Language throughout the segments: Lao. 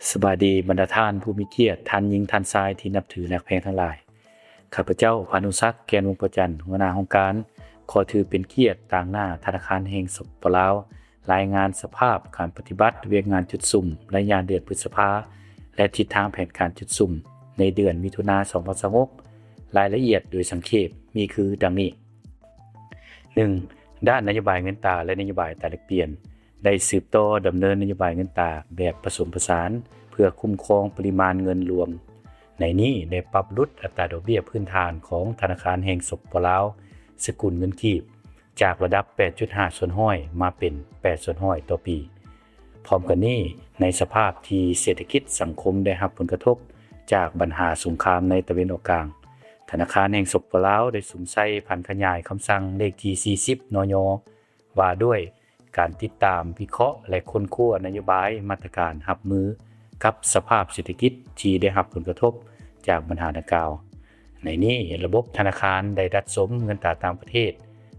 ສະບາຍດີບັນດາທ່ານຜູ້ມີກຽດ, ທ່ານຍິງ, ທ່ານຊາຍທີ່ນັບຖືແລະຮັກແພງທັງຫຼາຍ. ຂ້າພະເຈົ້າ ພານຸສັກ ແກ່ນວົງປະຈັນ, ຫົວໜ້າຫ້ອງການ, ຂໍຖືເປັນກຽດຕາງໜ້າທະນາຄານແຫ່ງ ສປປ ລາວ, ລາຍງານສະພາບການປະຕິບັດວຽກງານຈຸດສຸມໄລຍະເດືອນພຶດສະພາ ແລະ ທິດທາງແຜນການຈຸດສຸມໃນເດືອນມິຖຸນາ ສອງພັນຊາວຫົກ. ລາຍລະອຽດໂດຍສັງເຂບມີຄືດັ່ງນີ້. ໜຶ່ງ, ດ້ານນະໂຍບາຍເງິນຕາ ແລະ ນະໂຍບາຍຕາແລກປ່ຽນ ໄດ້ສືບຕໍ່ດຳເນີນນະໂຍບາຍເງິນຕາແບບປະສົມປະສານ ເພື່ອຄຸ້ມຄອງປະລິມານເງິນລວມ. ໃນນີ້ໄດ້ປັບຫຼຸດອັດຕາດອກເບ້ຍພື້ນຖານຂອງທະນາຄານແຫ່ງ ສປປ ລາວ ສະກຸນເງິນກີບ ຈາກລະດັບ ແປດຈຸດຫ້າສ່ວນຮ້ອຍ ມາເປັນ ແປດສ່ວນຮ້ອຍຕໍ່ປີ. ພ້ອມກັນນີ້, ໃນສະພາບທີ່ເສດຖະກິດສັງຄົມໄດ້ຮັບຜົນກະທົບຈາກບັນຫາສົງຄາມໃນຕາເວັນອອກກາງ, ທະນາຄານແຫ່ງ ສປປ ລາວ ໄດ້ສຸມໃສ່ຜັນຂະຫຍາຍຄຳສັ່ງເລກທີສີ່ສິບ ນຍ ວ່າດ້ວຍການຕິດຕາມ, ວິເຄາະ ແລະ ຄົ້ນຄວ້ານະໂຍບາຍ, ມາດຕະການຮັບມືກັບສະພາບເສດຖະກິດທີ່ໄດ້ຮັບຜົນກະທົບຈາກບັນຫາດັ່ງກ່າວ. ໃນນີ້, ລະບົບທະນາຄານໄດ້ດັດສົມເງິນຕາຕ່າງປະເທດ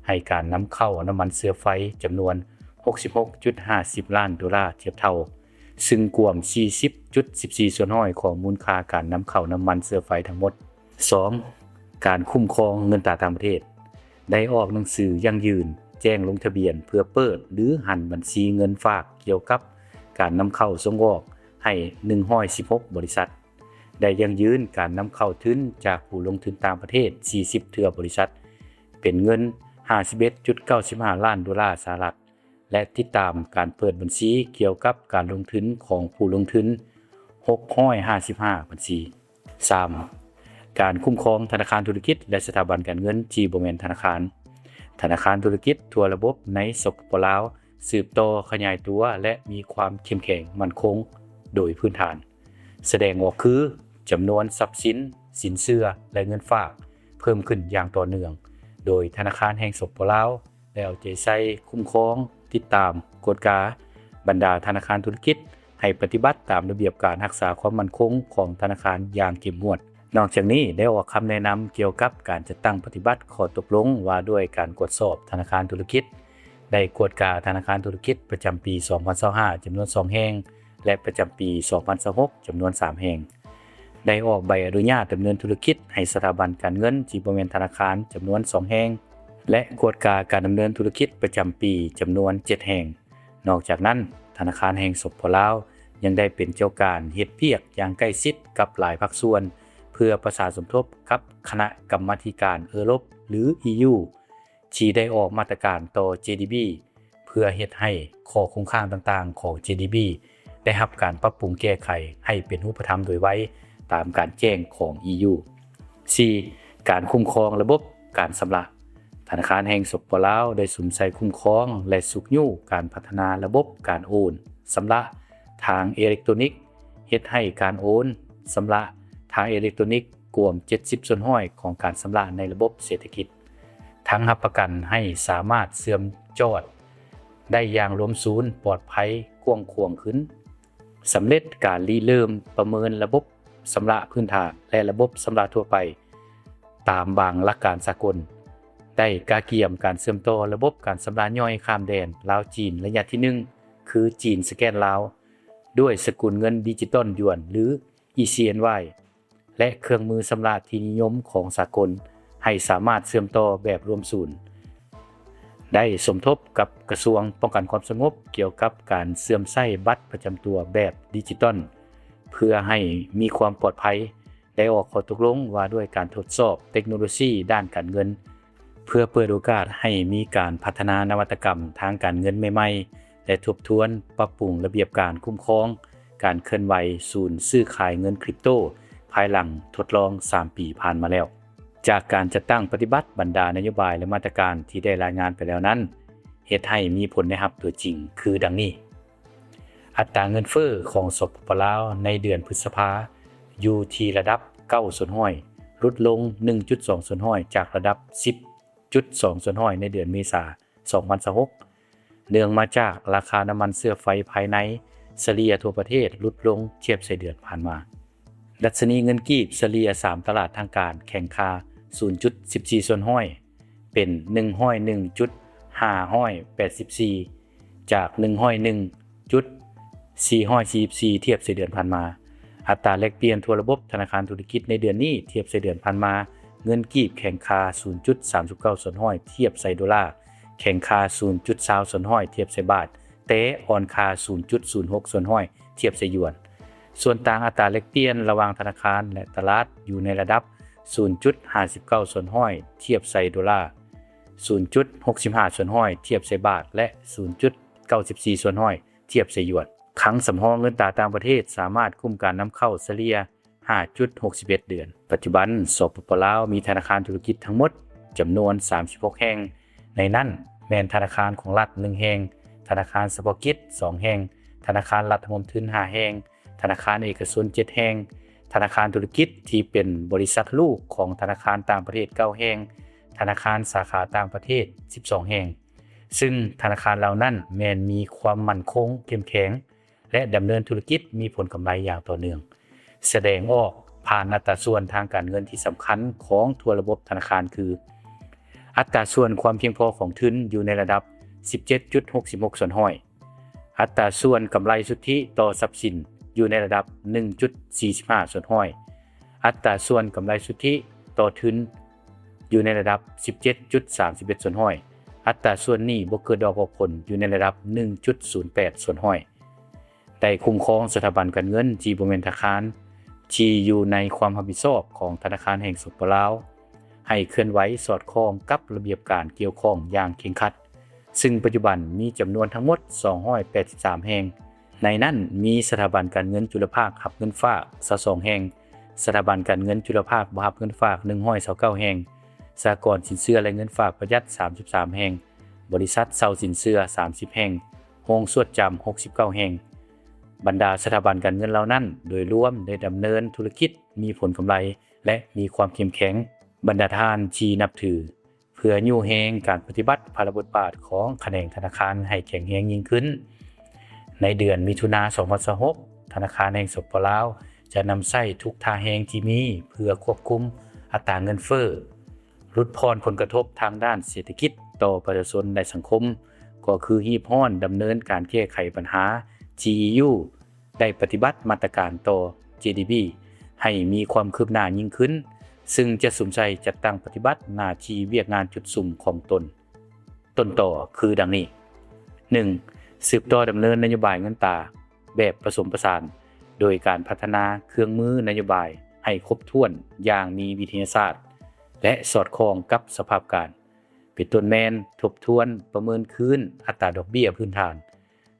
ໃຫ້ການນຳເຂົ້ານ້ຳມັນເຊື້ອໄຟຈຳນວນ ຫົກສິບຫົກຈຸດຫ້າສິບລ້ານໂດລາທຽບເທົ່າ, ຊຶ່ງກວມ ສີ່ສິບຈຸດສິບສີ່ສ່ວນຮ້ອຍຂອງມູນຄ່າການນຳເຂົ້ານ້ຳມັນເຊື້ອໄຟທັງໝົດ. ສອງ, ການຄຸ້ມຄອງເງິນຕາຕ່າງປະເທດ ໄດ້ອອກໜັງສືຢັ້ງຢືນແຈ້ງລົງທະບຽນເພື່ອເປີດ ຫຼື ຫັນບັນຊີເງິນຝາກກ່ຽວກັບການນຳເຂົ້າສົ່ງອອກໃຫ້ ໜຶ່ງຮ້ອຍສິບຫົກ ບໍລິສັດ, ໄດ້ຢັ້ງຢືນການນຳເຂົ້າທຶນຈາກຜູ້ລົງທຶນຕ່າງປະເທດ ສີ່ສິບ ເທື່ອບໍລິສັດ ເປັນເງິນ ຫ້າສິບເອັດຈຸດເກົ້າສິບຫ້າລ້ານໂດລາສະຫະລັດ ແລະ ຕິດຕາມການເປີດບັນຊີກ່ຽວກັບການລົງທຶນຂອງຜູ້ລົງທຶນ ຫົກຮ້ອຍຫ້າສິບຫ້າບັນຊີ. ສາມ, ການຄຸ້ມຄອງທະນາຄານທຸລະກິດ ແລະ ສະຖາບັນການເງິນທີ່ບໍ່ແມ່ນທະນາຄານ. ທະນາຄານທຸລະກິດທົ່ວລະບົບໃນ ສປປ ລາວ ສືບຕໍ່ຂະຫຍາຍຕົວ ແລະ ມີຄວາມເຂັ້ມແຂງໝັ້ນຄົງໂດຍພື້ນຖານ. ສະແດງອອກຄື ຈຳນວນຊັບສິນ, ສິນເຊື່ອ ແລະ ເງິນຝາກເພີ່ມຂຶ້ນຢ່າງຕໍ່ເນື່ອງ, ໂດຍທະນາຄານແຫ່ງ ສປປ ລາວ ໄດ້ເອົາໃຈໃສ່ຄຸ້ມຄອງ, ຕິດຕາມ, ກວດກາບັນດາທະນາຄານທຸລະກິດ ໃຫ້ປະຕິບັດຕາມລະບຽບການຮັກສາຄວາມໝັ້ນຄົງຂອງທະນາຄານຢ່າງເຂັ້ມງວດ. ນອກຈາກນີ້, ໄດ້ອອກຄຳແນະນຳກ່ຽວກັບການຈັດຕັ້ງປະຕິບັດຂໍ້ຕົກລົງວ່າດ້ວຍການກວດສອບທະນາຄານທຸລະກິດ, ໄດ້ກວດກາທະນາຄານທຸລະກິດປະຈຳປີສອງພັນຊາວຫ້າ ຈຳນວນສອງແຫ່ງ ແລະ ປະຈຳປີສອງພັນຊາວຫົກ ຈຳນວນສາມແຫ່ງ, ໄດ້ອອກໃບອະນຸຍາດດຳເນີນທຸລະກິດໃຫ້ສະຖາບັນການເງິນທີ່ບໍ່ແມ່ນທະນາຄານຈຳນວນສອງແຫ່ງ ແລະ ກວດກາການດຳເນີນທຸລະກິດປະຈຳປີຈຳນວນເຈັດແຫ່ງ. ນອກຈາກນັ້ນ, ທະນາຄານແຫ່ງ ສປປ ລາວ ຍັງໄດ້ເປັນເຈົ້າການເຮັດວຽກຢ່າງໃກ້ຊິດກັບຫຼາຍພາກສ່ວນ ເພື່ອປະສານສົມທົບກັບຄະນະກຳມາທິການເອີຣົບ ຫຼື ອີຢູ ທີ່ໄດ້ອອກມາດຕະການຕໍ່ ເຈດີບີ ເພື່ອເຮັດໃຫ້ຂໍ້ຄົງຄ້າງຕ່າງໆຂອງ ເຈດີບີ ໄດ້ຮັບການປັບປຸງແກ້ໄຂໃຫ້ເປັນຮູບປະທຳໂດຍໄວ ຕາມການແຈ້ງຂອງ ອີຢູ. ສີ່, ການຄຸ້ມຄອງລະບົບການຊຳລະ. ທະນາຄານແຫ່ງ ສປປ ລາວ ໄດ້ສຸມໃສ່ຄຸ້ມຄອງ ແລະ ຊຸກຍູ້ການພັດທະນາລະບົບການໂອນ, ຊຳລະທາງເອເລັກໂຕນິກ, ເຮັດໃຫ້ການໂອນ, ຊຳລະທາງເອເລັກໂຕນິກ ກວມເຈັດສິບສ່ວນຮ້ອຍຂອງການຊຳລະໃນລະບົບເສດຖະກິດ, ທັງຮັບປະກັນໃຫ້ສາມາດເຊື່ອມຈອດໄດ້ຢ່າງລວມສູນ, ປອດໄພ, ກວ້າງຂວາງຂຶ້ນ, ສຳເລັດການລິເລີ່ມປະເມີນລະບົບຊຳລະພື້ນຖານ ແລະ ລະບົບຊຳລະທົ່ວໄປຕາມບາງຫຼັກການສາກົນ, ໄດ້ກະກຽມການເຊື່ອມຕໍ່ລະບົບການຊຳລະຍ່ອຍຂ້າມແດນລາວ-ຈີນ ໄລຍະທີໜຶ່ງ ຄື ຈີນສະແກນລາວ ດ້ວຍສະກຸນເງິນດິຈິຕອນຢວນ ຫຼື ອີ ຊີ ເອັນ ວາຍ ແລະ ເຄື່ອງມືຊຳລະທີ່ນິຍົມຂອງສາກົນ ໃຫ້ສາມາດເຊື່ອມຕໍ່ແບບລວມສູນ, ໄດ້ສົມທົບກັບກະຊວງປ້ອງກັນຄວາມສະຫງົບກ່ຽວກັບການເຊື່ອມໃຊ້ບັດປະຈຳຕົວແບບດິຈິຕອນ ເພື່ອໃຫ້ມີຄວາມປອດໄພ, ໄດ້ອອກຂໍ້ຕົກລົງວ່າດ້ວຍການທົດສອບເຕັກໂນໂລຊີດ້ານການເງິນ ເພື່ອເປີດໂອກາດໃຫ້ມີການພັດທະນານະວັດຕະກຳທາງການເງິນໃໝ່ໆ ແລະ ທົບທວນປັບປຸງລະບຽບການຄຸ້ມຄອງການເຄື່ອນໄຫວສູນຊື້ຂາຍເງິນຄຣິບໂຕ ພາຍຫຼັງທົດລອງສາມປີຜ່ານມາແລ້ວ. ຈາກການຈັດຕັ້ງປະຕິບັດບັນດານະໂຍບາຍ ແລະ ມາດຕະການທີ່ໄດ້ລາຍງານໄປແລ້ວນັ້ນ, ເຮັດໃຫ້ມີຜົນໄດ້ຮັບຕົວຈິງຄືດັ່ງນີ້. ອັດຕາເງິນເຟີ້ຂອງ ສປປ ລາວ ໃນເດືອນພຶດສະພາ ຢູ່ທີ່ລະດັບເກົ້າສ່ວນຮ້ອຍ, ຫຼຸດລົງໜຶ່ງຈຸດສອງສ່ວນຮ້ອຍ ຈາກລະດັບສິບຈຸດສອງສ່ວນຮ້ອຍ ໃນເດືອນເມສາ ສອງພັນຊາວຫົກ. ເນື່ອງມາຈາກລາຄານ້ຳມັນເຊື້ອໄຟພາຍໃນສະເລ່ຍທົ່ວປະເທດຫຼຸດລົງທຽບໃສ່ເດືອນຜ່ານມາ. ດັດຊະນີເງິນກີບສະເລ່ຍສາມຕະຫຼາດທາງການແຂ່ງຄ່າສູນຈຸດສິບສີ່ສ່ວນຮ້ອຍ ເປັນໜຶ່ງຮ້ອຍໜຶ່ງຈຸດຫ້າຮ້ອຍແປດສິບສີ່ ຈາກໜຶ່ງຮ້ອຍໜຶ່ງຈຸດ ສີ່ຮ້ອຍສີ່ສິບສີ່ ທຽບໃສ່ເດືອນຜ່ານມາ. ອັດຕາແລກປ່ຽນທົ່ວລະບົບທະນາຄານທຸລະກິດໃນເດືອນນີ້ ທຽບໃສ່ເດືອນຜ່ານມາ, ເງິນກີບແຂງຄ່າ ສູນຈຸດສາມສິບເກົ້າສ່ວນຮ້ອຍ ທຽບໃສ່ໂດລາ, ແຂງຄ່າ ສູນຈຸດຊາວສ່ວນຮ້ອຍ ທຽບໃສ່ບາດ, ແຕ່ອ່ອນຄ່າ ສູນຈຸດສູນຫົກສ່ວນຮ້ອຍ ທຽບໃສ່ຢວນ. ສ່ວນຕ່າງອັດຕາແລກປ່ຽນລະຫວ່າງທະນາຄານ ແລະ ຕະຫຼາດ ຢູ່ໃນລະດັບ ສູນຈຸດຫ້າສິບເກົ້າສ່ວນຮ້ອຍ ທຽບໃສ່ໂດລາ, ສູນຈຸດຫົກສິບຫ້າສ່ວນຮ້ອຍ ທຽບໃສ່ບາດ ແລະ ສູນຈຸດເກົ້າສິບສີ່ສ່ວນຮ້ອຍ ທຽບໃສ່ຢວນ. ຄັງສຳຮອງເງິນຕາຕ່າງປະເທດສາມາດກຸ້ມການນຳເຂົ້າສະເລ່ຍ ຫ້າຈຸດຫົກສິບເອັດເດືອນ. ປັດຈຸບັນ ສປປ ລາວ ມີທະນາຄານທຸລະກິດທັງໝົດຈຳນວນ ສາມສິບຫົກແຫ່ງ, ໃນນັ້ນແມ່ນທະນາຄານຂອງລັດ ໜຶ່ງແຫ່ງ, ທະນາຄານສະເພາະກິດ ສອງແຫ່ງ, ທະນາຄານລັດຮ່ວມທຶນ ຫ້າແຫ່ງ, ທະນາຄານເອກະຊົນ ເຈັດແຫ່ງ, ທະນາຄານທຸລະກິດທີ່ເປັນບໍລິສັດລູກຂອງທະນາຄານຕ່າງປະເທດ ເກົ້າແຫ່ງ, ທະນາຄານສາຂາຕ່າງປະເທດ ສິບສອງແຫ່ງ, ຊຶ່ງທະນາຄານເຫຼົ່ານັ້ນແມ່ນມີຄວາມໝັ້ນຄົງເຂັ້ມແຂງ ແລະ ດຳເນີນທຸລະກິດມີຜົນກຳໄລຢ່າງຕໍ່ເນື່ອງ, ສະແດງອອກຜ່ານອັດຕາສ່ວນທາງການເງິນທີ່ສຳຄັນຂອງທົ່ວລະບົບທະນາຄານຄື: ອັດຕາສ່ວນຄວາມພຽງພໍຂອງທຶນຢູ່ໃນລະດັບ ສິບເຈັດຈຸດຫົກສິບຫົກສ່ວນຮ້ອຍ, ອັດຕາສ່ວນກຳໄລສຸດທິຕໍ່ຊັບສິນຢູ່ໃນລະດັບ ໜຶ່ງຈຸດສີ່ສິບຫ້າສ່ວນຮ້ອຍ, ອັດຕາສ່ວນກຳໄລສຸດທິຕໍ່ທຶນຢູ່ໃນລະດັບ ສິບເຈັດຈຸດສາມສິບເອັດສ່ວນຮ້ອຍ, ອັດຕາສ່ວນໜີ້ບໍ່ເກີດດອກອອກຜົນຢູ່ໃນລະດັບ ໜຶ່ງຈຸດສູນແປດສ່ວນຮ້ອຍ. ໄດ້ຄຸ້ມຄອງສະຖາບັນການເງິນທີ່ບໍ່ແມ່ນທະນາຄານ ທີ່ຢູ່ໃນຄວາມຮັບຜິດຊອບຂອງທະນາຄານແຫ່ງ ສປປ ລາວ ໃຫ້ເຄື່ອນໄຫວສອດຄ່ອງກັບລະບຽບການກ່ຽວຂ້ອງຢ່າງເຄັ່ງຄັດ, ຊຶ່ງປັດຈຸບັນມີຈຳນວນທັງໝົດ ສອງຮ້ອຍແປດສິບສາມແຫ່ງ, ໃນນັ້ນມີສະຖາບັນການເງິນຈຸລະພາກຮັບເງິນຝາກ ຊາວສອງແຫ່ງ, ສະຖາບັນການເງິນຈຸລະພາກບໍ່ຮັບເງິນຝາກ ໜຶ່ງຮ້ອຍຊາວເກົ້າແຫ່ງ, ສະຫະກອນສິນເຊື່ອ ແລະ ເງິນຝາກປະຢັດ ສາມສິບສາມແຫ່ງ, ບໍລິສັດເຊົ່າສິນເຊື່ອ ສາມສິບແຫ່ງ, ໂຮງສວດຈຳ ຫົກສິບເກົ້າແຫ່ງ. ບັນດາສະຖາບັນການເງິນເຫຼົ່ານັ້ນໂດຍລວມໄດ້ດຳເນີນທຸລະກິດມີຜົນກຳໄລ ແລະ ມີຄວາມເຂັ້ມແຂງ. ບັນດາທ່ານທີ່ນັບຖື, ເພື່ອຍູ້ແຮງການປະຕິບັດພາລະບົດບາດຂອງຂະແໜງທະນາຄານໃຫ້ແຂງແຮງຍິ່ງຂຶ້ນ, ໃນເດືອນມິຖຸນາ ສອງພັນຊາວຫົກ ທະນາຄານແຫ່ງ ສປປ ລາວ ຈະນຳໃຊ້ທຸກທ່າແຮງທີ່ມີເພື່ອຄວບຄຸມອັດຕາເງິນເຟີ້, ຫຼຸດຜ່ອນຜົນກະທົບທາງດ້ານເສດຖະກິດຕໍ່ປະຊາຊົນ ແລະ ສັງຄົມ, ກໍຄືຮີບຮ້ອນດຳເນີນການແກ້ໄຂບັນຫາ GEU ໄດ້ປະຕິບັດມາດຕະການຕໍ່ GDP ໃຫ້ມີຄວາມຄືບໜ້າຍິ່ງຂຶ້ນ, ຊຶ່ງຈະສຸມໃສ່ຈັດຕັ້ງປະຕິບັດໜ້າທີ່ວຽກງານຈຸດສຸມຂອງຕົນ ຕົ້ນຕໍຄືດັ່ງນີ້: ໜຶ່ງ, ສືບຕໍ່ດຳເນີນນະໂຍບາຍເງິນຕາແບບປະສົມປະສານ ໂດຍການພັດທະນາເຄື່ອງມືນະໂຍບາຍໃຫ້ຄົບຖ້ວນຢ່າງມີວິທະຍາສາດ ແລະ ສອດຄ່ອງກັບສະພາບການ, ເປັນຕົ້ນແມ່ນທົບທວນປະເມີນຄືນອັດຕາດອກເບ້ຍພື້ນຖານ,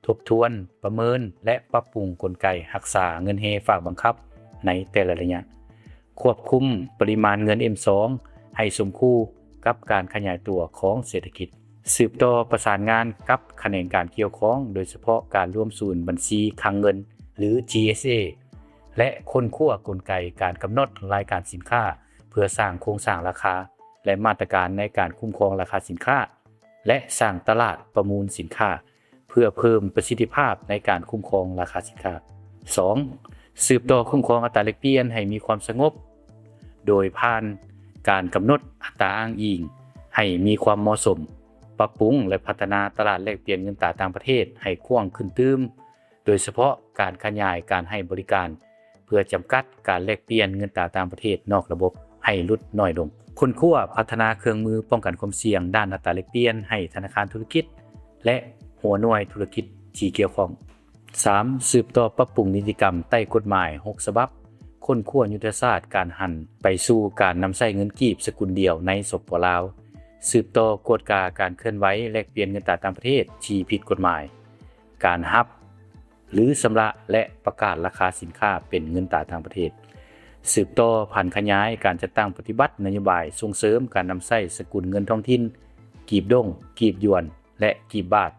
ທົບທວນ, ປະເມີນ ແລະ ປັບປຸງກົນໄກຮັກສາເງິນເຮຝາກບັງຄັບໃນແຕ່ລະໄລຍະ, ຄວບຄຸມປະລິມານເງິນ M ສອງ ໃຫ້ສົມຄູ່ກັບການຂະຫຍາຍຕົວຂອງເສດຖະກິດ. ສືບຕໍ່ປະສານງານກັບຂະແໜງການກ່ຽວຂ້ອງ, ໂດຍສະເພາະການລວມສູນບັນຊີຄັງເງິນ ຫຼື GSA ແລະ ຄົ້ນຄວ້າກົນໄກການກຳນົດລາຍການສິນຄ້າ ເພື່ອສ້າງໂຄງສ້າງລາຄາ ແລະ ມາດຕະການໃນການຄຸ້ມຄອງລາຄາສິນຄ້າ ແລະ ສ້າງຕະຫຼາດປະມູນສິນຄ້າ ເພື່ອເພີ່ມປະສິດທິພາບໃນການຄຸ້ມຄອງລາຄາສິນຄ້າ. ສອງ, ສືບຕໍ່ຄຸ້ມຄອງອັດຕາແລກປ່ຽນໃຫ້ມີຄວາມສະຫງົບ ໂດຍຜ່ານການກຳນົດອັດຕາອ້າງອີງໃຫ້ມີຄວາມເໝາະສົມ, ປັບປຸງ ແລະ ພັດທະນາຕະຫຼາດແລກປ່ຽນເງິນຕາຕ່າງປະເທດໃຫ້ກວ້າງຂຶ້ນຕື່ມ, ໂດຍສະເພາະການຂະຫຍາຍການໃຫ້ບໍລິການ ເພື່ອຈຳກັດການແລກປ່ຽນເງິນຕາຕ່າງປະເທດນອກລະບົບໃຫ້ຫຼຸດໜ້ອຍລົງ. ຄົ້ນຄວ້າພັດທະນາເຄື່ອງມືປ້ອງກັນຄວາມສ່ຽງດ້ານອັດຕາແລກປ່ຽນໃຫ້ທະນາຄານທຸລະກິດ ແລະ ຫົວໜ່ວຍທຸລະກິດທີ່ກ່ຽວຂ້ອງ. ສາມ, ສືບຕໍ່ປັບປຸງນິຕິກຳໃຕ້ກົດໝາຍຫົກສະບັບ, ຄົ້ນຄວ້າຍຸດທະສາດການຫັນໄປສູ່ການນຳໃຊ້ເງິນກີບສະກຸນດຽວໃນ ສປປ ລາວ, ສືບຕໍ່ກວດກາການເຄື່ອນໄຫວແລກປ່ຽນເງິນຕາຕ່າງປະເທດທີ່ຜິດກົດໝາຍ, ການຮັບ ຫຼື ຊຳລະ ແລະ ປະກາດລາຄາສິນຄ້າເປັນເງິນຕາຕ່າງປະເທດ, ສືບຕໍ່ຜັນຂະຫຍາຍການຈັດຕັ້ງປະຕິບັດນະໂຍບາຍສົ່ງເສີມການນຳໃຊ້ສະກຸນເງິນທ້ອງຖິ່ນ, ກີບດົງ, ກີບຢວນ ແລະ ກີບບາດ,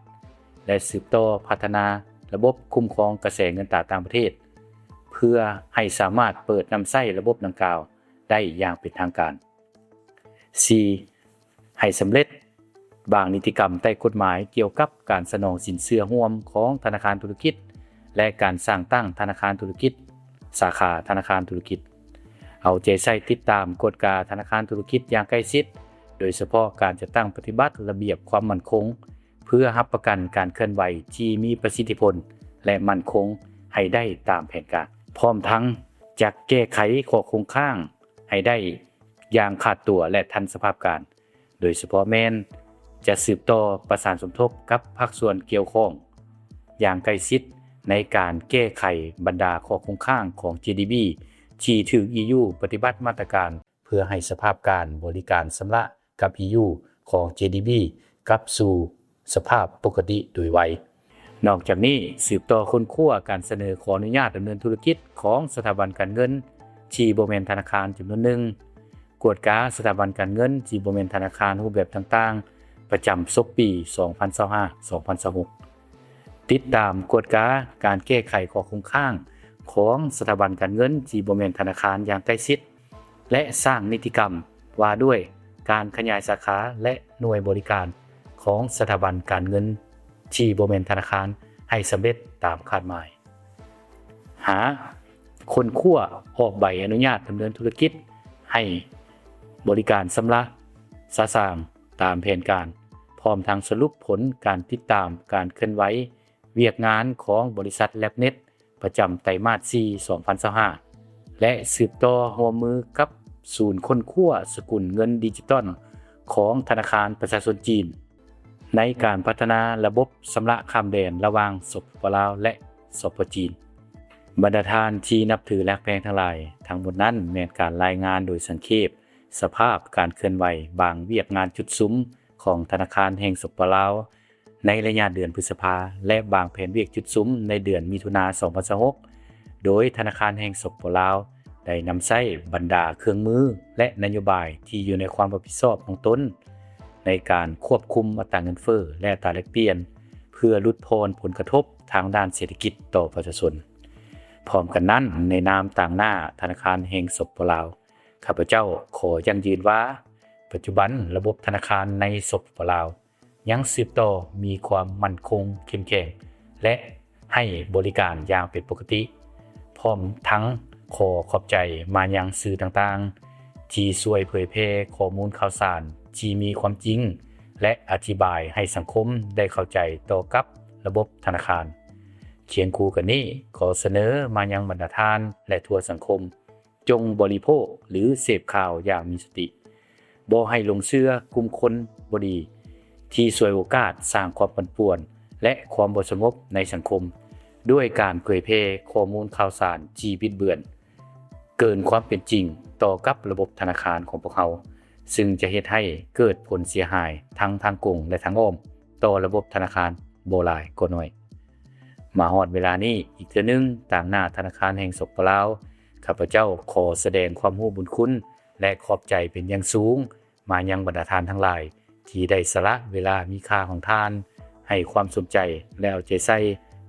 ແລະ ສືບຕໍ່ພັດທະນາລະບົບຄຸ້ມຄອງກະແສເງິນຕາຕ່າງປະເທດ ເພື່ອໃຫ້ສາມາດເປີດນຳໃຊ້ລະບົບດັ່ງກ່າວໄດ້ຢ່າງເປັນທາງການ. ສີ່, ໃຫ້ສຳເລັດບາງນິຕິກຳໃຕ້ກົດໝາຍກ່ຽວກັບການສະໜອງສິນເຊື່ອຮ່ວມຂອງທະນາຄານທຸລະກິດ ແລະ ການສ້າງຕັ້ງທະນາຄານທຸລະກິດ, ສາຂາທະນາຄານທຸລະກິດ. ເອົາໃຈໃສ່ຕິດຕາມກວດກາທະນາຄານທຸລະກິດຢ່າງໃກ້ຊິດ, ໂດຍສະເພາະການຈັດຕັ້ງປະຕິບັດລະບຽບຄວາມໝັ້ນຄົງ ເພື່ອຮັບປະກັນການເຄື່ອນໄຫວທີ່ມີປະສິດທິຜົນ ແລະໝັ້ນຄົງໃຫ້ໄດ້ຕາມແຜນການ, ພ້ອມທັງຈະແກ້ໄຂຂໍ້ຄົງຄ້າງໃຫ້ໄດ້ຢ່າງຂາດຕົວ ແລະທັນສະພາບການ, ໂດຍສະເພາະແມ່ນຈະສືບຕໍ່ປະສານສົມທົບກັບພາກສ່ວນກ່ຽວຂ້ອງຢ່າງໃກ້ຊິດ ໃນການແກ້ໄຂບັນດາຂໍ້ຄົງຄ້າງຂອງ ເຈດີບີ ທີ່ຖືກ ອີຢູ ປະຕິບັດມາດຕະການ ເພື່ອໃຫ້ສະພາບການບໍລິການຊຳລະກັບ ອີຢູ ຂອງ ເຈດີບີ ກັບສູ່ສະພາບປົກກະຕິໂດຍໄວ. ນອກຈາກນີ້, ສືບຕໍ່ຄົ້ນຄວ້າການສະເໜີຂໍອະນຸຍາດດຳເນີນທຸລະກິດຂອງສະຖາບັນການເງິນທີ່ບໍ່ແມ່ນທະນາຄານຈຳນວນໜຶ່ງ, ກວດກາສະຖາບັນການເງິນທີ່ບໍ່ແມ່ນທະນາຄານຮູບແບບຕ່າງໆ ປະຈຳສົກປີສອງພັນຊາວຫ້າ ສອງພັນຊາວຫົກ, ຕິດຕາມກວດກາການແກ້ໄຂຂໍ້ຄົງຄ້າງຂອງສະຖາບັນການເງິນທີ່ບໍ່ແມ່ນທະນາຄານຢ່າງໃກ້ຊິດ ແລະ ສ້າງນິຕິກຳວ່າດ້ວຍການຂະຫຍາຍສາຂາ ແລະ ໜ່ວຍບໍລິການຂອງສະຖາບັນການເງິນທີ່ບໍ່ແມ່ນທະນາຄານໃຫ້ສຳເລັດຕາມຄາດໝາຍ. ຫ້າ. ຄົ້ນຄວ້າອອກໃບອະນຸຍາດດຳເນີນທຸລະກິດໃຫ້ບໍລິການຊຳລະສະສາງຕາມແຜນການ, ພ້ອມທັງສະຫຼຸບຜົນການຕິດຕາມການເຄື່ອນໄຫວວຽກງານຂອງບໍລິສັດ ແລັບເນັດ ປະຈຳໄຕມາດສີ່ ສອງພັນຊາວຫ້າ ແລະ ສືບຕໍ່ຮ່ວມມືກັບສູນຄົ້ນຄວ້າສະກຸນເງິນດິຈິຕອນຂອງທະນາຄານປະຊາຊົນຈີນ ໃນການພັດທະນາລະບົບຊຳລະຂ້າມແດນລະຫວ່າງ ສປປ ລາວ ແລະ ສປ ຈີນ. ບັນດາທ່ານທີ່ນັບຖືແລະຮັກແພງທັງຫຼາຍ, ທັງໝົດນັ້ນແມ່ນການລາຍງານໂດຍສັງເຂບສະພາບການເຄື່ອນໄຫວບາງວຽກງານຈຸດສຸມຂອງທະນາຄານແຫ່ງ ສປປ ລາວ ໃນໄລຍະເດືອນພຶດສະພາ ແລະ ວາງແຜນວຽກຈຸດສຸມໃນເດືອນມິຖຸນາ ສອງພັນຊາວຫົກ ໂດຍທະນາຄານແຫ່ງ ສປປ ລາວ ໄດ້ນຳໃຊ້ບັນດາເຄື່ອງມື ແລະ ນະໂຍບາຍທີ່ຢູ່ໃນຄວາມຮັບຜິດຊອບຂອງຕົນ ໃນການຄວບຄຸມອັດຕາເງິນເຟີ້ ແລະ ອັດຕາແລກປ່ຽນ ເພື່ອຫຼຸດຜ່ອນຜົນກະທົບທາງດ້ານເສດຖະກິດຕໍ່ປະຊາຊົນ. ພ້ອມກັນນັ້ນ, ໃນນາມຕາງໜ້າທະນາຄານແຫ່ງ ສປປ ລາວ, ຂ້າພະເຈົ້າຂໍຢັ້ງຢືນວ່າ ປັດຈຸບັນລະບົບທະນາຄານໃນ ສປປ ລາວ ຍັງສືບຕໍ່ມີຄວາມໝັ້ນຄົງເຂັ້ມແຂງ ແລະ ໃຫ້ບໍລິການຢ່າງເປັນປົກກະຕິ, ພ້ອມທັງຂໍຂອບໃຈມາຍັງສື່ຕ່າງໆ ທີ່ຊ່ວຍເຜີຍແຜ່ຂໍ້ມູນຂ່າວສານທີ່ມີຄວາມຈິງ ແລະ ອະທິບາຍໃຫ້ສັງຄົມໄດ້ເຂົ້າໃຈຕໍ່ກັບລະບົບທະນາຄານ. ຄຽງຄູ່ກັນນີ້, ຂໍສະເໜີມາຍັງບັນດາທ່ານ ແລະ ທົ່ວສັງຄົມ, ຈົ່ງບໍລິໂພກ ຫຼື ເສບຂ່າວຢ່າງມີສະຕິ, ບໍ່ໃຫ້ຫຼົງເຊື່ອກຸ່ມຄົນບໍ່ດີທີ່ສວຍໂອກາດສ້າງຄວາມປັ່ນປ່ວນ ແລະ ຄວາມບໍ່ສະຫງົບໃນສັງຄົມ ດ້ວຍການເຜີຍແຜ່ຂໍ້ມູນຂ່າວສານທີ່ບິດເບືອນເກີນຄວາມເປັນຈິງຕໍ່ກັບລະບົບທະນາຄານຂອງພວກເຮົາ, ຊຶ່ງຈະເຮັດໃຫ້ເກີດຜົນເສຍຫາຍທັງທາງກົງ ແລະ ທາງອ້ອມຕໍ່ລະບົບທະນາຄານບໍ່ຫຼາຍກໍໜ້ອຍ. ມາຮອດເວລານີ້ອີກເທື່ອໜຶ່ງ, ຕາງໜ້າທະນາຄານແຫ່ງ ສປປ ລາວ, ຂ້າພະເຈົ້າຂໍສະແດງຄວາມຮູ້ບຸນຄຸນ ແລະ ຂອບໃຈເປັນຢ່າງສູງມາຍັງບັນດາທ່ານທັງຫຼາຍ ທີ່ໄດ້ສະຫຼະເວລາມີຄ່າຂອງທ່ານ ໃຫ້ຄວາມສົນໃຈ ແລະ ເອົາໃຈໃສ່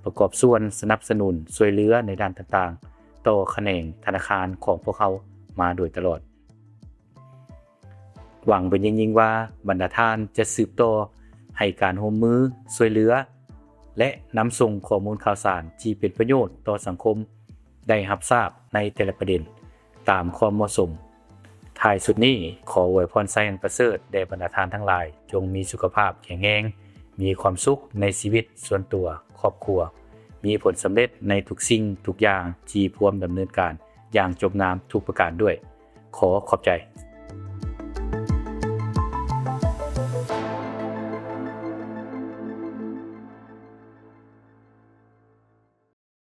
ປະກອບສ່ວນສະໜັບສະໜູນຊ່ວຍເຫຼືອໃນດ້ານຕ່າງໆ ຕໍ່ຂະແໜງທະນາຄານຂອງພວກເຮົາມາໂດຍຕະຫຼອດ. ຫວັງເປັນຢ່າງຍິ່ງວ່າ ບັນດາທ່ານຈະສືບຕໍ່ໃຫ້ການຮ່ວມມືຊ່ວຍເຫຼືອ ແລະ ນຳສົ່ງຂໍ້ມູນຂ່າວສານທີ່ເປັນປະໂຫຍດຕໍ່ສັງຄົມໄດ້ຮັບຊາບໃນແຕ່ລະປະເດັນຕາມຄວາມເໝາະສົມ. ທ້າຍສຸດນີ້, ຂໍອວຍພອນໄຊອັນປະເສີດແດ່ບັນດາທ່ານທັງຫຼາຍ, ຈົ່ງມີສຸຂະພາບແຂງແຮງ, ມີຄວາມສຸກໃນຊີວິດສ່ວນຕົວ, ຄອບຄົວ, ມີຜົນສຳເລັດໃນທຸກສິ່ງທຸກຢ່າງທີ່ພວມດຳເນີນການຢ່າງຈົບງາມທຸກປະການດ້ວຍ. ຂໍຂອບໃຈ.